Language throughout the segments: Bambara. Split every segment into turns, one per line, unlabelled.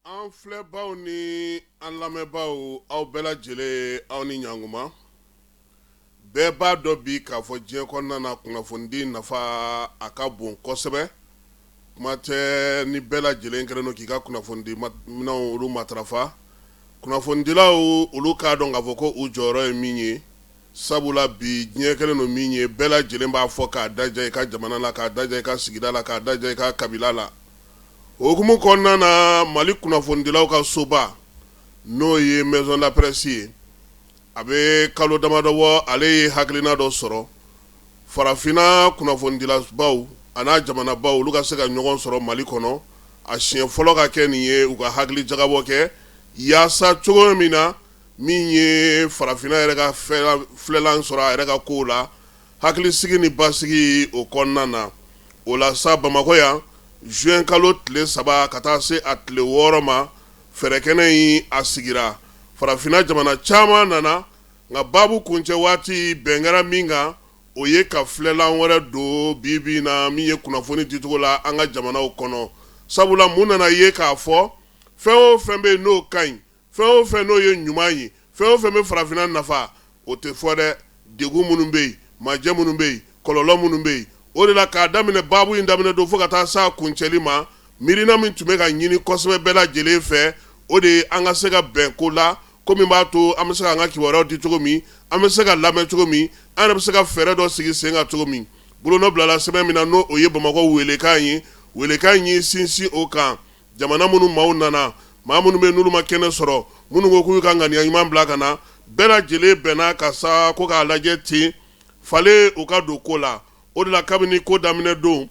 An filɛbaw ni an lamɛnbaaw, aw bɛɛ lajɛlen, aw ni ɲankuma. Bɛɛ b'a dɔn bi k'a fɔ diɲɛ kɔnɔna na, kunnafonidi nafa a ka bon kosɛbɛ. Kuma tɛ ni bɛɛ lajɛlen kɛlen don k'i ka kunnafonidi minɛnw olu matarafa. Kunnafonidilaw olu k'a dɔn k'a fɔ ko u jɔyɔrɔ ye min ye, sabula bi diɲɛ kɛlen don min ye, bɛɛ lajɛlen b'a fɔ k'a daja i ka jamana la, k'a daja i ka sigida la, k'a daja i ka kabila la. O hukumu kɔnɔna na, Mali kunnafonidilaw ka soba, n'o ye Maison de la Presse ye, a bɛ kalo damadɔ bɔ, ale ye hakilina dɔ sɔrɔ farafinna kunnafonidilabaw an'a jamanabaw olu ka se ka ɲɔgɔn sɔrɔ Mali kɔnɔ. A siɲɛ fɔlɔ ka kɛ nin ye, u ka hakili jagabɔ kɛ yaasa cogo min na min ye farafinna yɛrɛ ka filɛlan sɔrɔ a yɛrɛ ka kow la, hakilisigi ni basigi o kɔnɔna na. O la sa, Bamakɔ yan, juin kalo tile 3 ka taa se a tile 6 ma, fɛrɛkɛnɛ in a sigira. Farafinna jamana caman nana, nka baabu kuncɛ waati bɛn kɛra min kan, o ye ka filɛlan wɛrɛ don bi bi in na min ye kunnafoni dicogo la an ka jamanaw kɔnɔ. Sabula mun nana ye k'a fɔ fɛn o fɛn bɛ yen n'o ka ɲi, fɛn o fɛn n'o ye ɲuman ye, fɛn o fɛn bɛ farafinna nafa, o tɛ fɔ dɛ. Degun minnu bɛ yen, majɛ minnu bɛ yen, kɔlɔlɔ minnu bɛ yen, o de la k'a daminɛ baabu in daminɛ don fo ka taa s'a kuncɛli ma, miirina min tun bɛ ka ɲini kosɛbɛ bɛɛ lajɛlen fɛ, o de ye an ka se ka bɛn ko la, ko min b'a to an bɛ se k'an ka kibaruyaw di cogo min, an bɛ se ka lamɛn cogo min, an yɛrɛ bɛ se ka fɛɛrɛ dɔ sigi sen kan cogo min. Bolonɔ bilala sɛbɛn min na, n'o o ye Bamakɔ welekan ye, welekan in y'i sinsin o kan. Jamana minnu maaw nana, maa minnu bɛ n'olu ma kɛnɛ sɔrɔ, minnu ko k'u ka ŋaniya ɲuman bila ka na, bɛɛ lajɛlen bɛnna ka sa ko k'a lajɛ ten falen u ka don ko la. O de la kabini ko daminɛ don,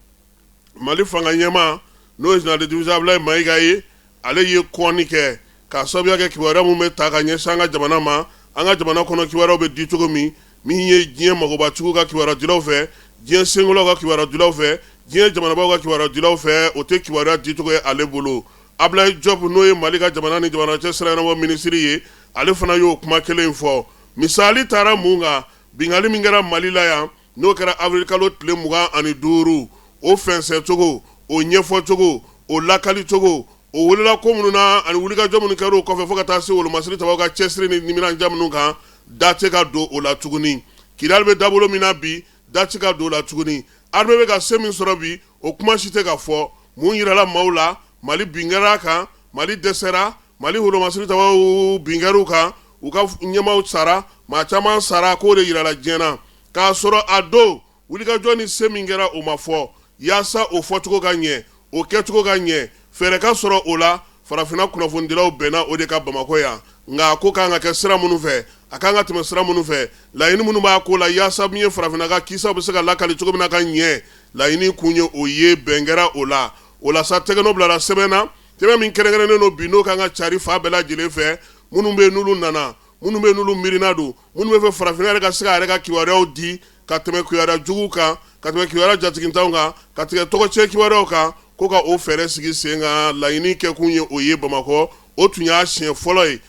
Mali fanga ɲɛmaa, n'o ye général de division Abulayi Mayiga ye, ale ye kɔnni kɛ k'a sababuya kɛ kibaruya minnu bɛ ta ka ɲɛsin an ka jamana ma, an ka jamana kɔnɔ kibaruyaw bɛ di cogo min, min ye diɲɛ magobatigiw ka kibaruya dilaw fɛ, diɲɛ senkolaw ka kibaruya dilaw fɛ, diɲɛ jamanabaw ka kibaruya dilaw fɛ, o tɛ kibaruya dicogo ye ale bolo. Abulayi Jɔp, n'o ye Mali ka jamana ni jamana cɛ sira ɲɛnabɔ minisiri ye, ale fana y'o kuma kelen in fɔ. Misali taara mun kan? Binkanni min kɛra Mali la yan, n'o kɛra avril kalo tile 25, o fɛnsɛncogo, o ɲɛfɔcogo, o lakalicogo, o welela ko minnu na ani wulikajɔ minnu kɛra o kɔfɛ fo ka taa se wolomasiri tabaw ka cɛsiri ni niminandiya minnu kan, da tɛ ka don o la tuguni. Kidali bɛ dabolo min na bi, da tɛ ka don o la tuguni. Armée bɛ ka se min sɔrɔ bi, o kuma si tɛ ka fɔ. Mun jirala maaw la? Mali bin kɛra a kan, Mali dɛsɛra, Mali wolomasiri tabaw bin kɛra u kan, u ka ɲɛmaaw sara, maa caman sara, k'o de jirala diɲɛ na. K'a sɔrɔ a don wulikajɔ ni se min kɛra, o ma fɔ. Yaasa o fɔcogo ka ɲɛ, o kɛcogo ka ɲɛ, fɛɛrɛ ka sɔrɔ o la, farafinna kunnafonidilaw bɛnna o de kan Bamakɔ yan. Nka a ko ka kan ka kɛ sira minnu fɛ, a ka kan ka tɛmɛ sira minnu fɛ, laɲini minnu b'a ko la, yaasa min ye farafinna ka kisaw bɛ se ka lakali cogo min na ka ɲɛ, laɲini kun ye o ye, bɛn kɛra o la. O la sa, tɛgɛnɔ bilara sɛbɛn na, sɛbɛn min kɛrɛnkɛrɛnnen don bi, n'o kan ka cari fan bɛɛ lajɛlen fɛ. Minnu bɛ yen n'olu nana, minnu bɛ n'olu miirina don, minnu bɛ fɛ farafinna yɛrɛ ka se k'a yɛrɛ ka kibaruyaw di ka tɛmɛ kibaruya jugu kan, ka tɛmɛ kibaruya jatigintanw kan, ka tɛmɛ tɔgɔcɛn kibaruyaw kan, ko ka o fɛɛrɛ sigi sen kan. Laɲini kɛkun ye o ye Bamakɔ. O tun y'a siɲɛ fɔlɔ ye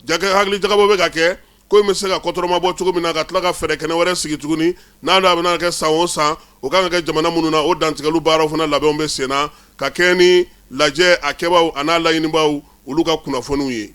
hakili jagabɔ bɛ ka kɛ ko in bɛ se ka kɔtɔrɔma bɔ cogo min na, ka tila ka fɛɛrɛ kɛnɛ wɛrɛ sigi tuguni, n'a a bɛna kɛ san o san, o kan ka kɛ jamana minnu na, o dantigɛliw baaraw fana labɛnw bɛ sen na ka kɛ ni lajɛ a kɛbaaw an'a laɲinibaaw olu ka kunnafoniw ye.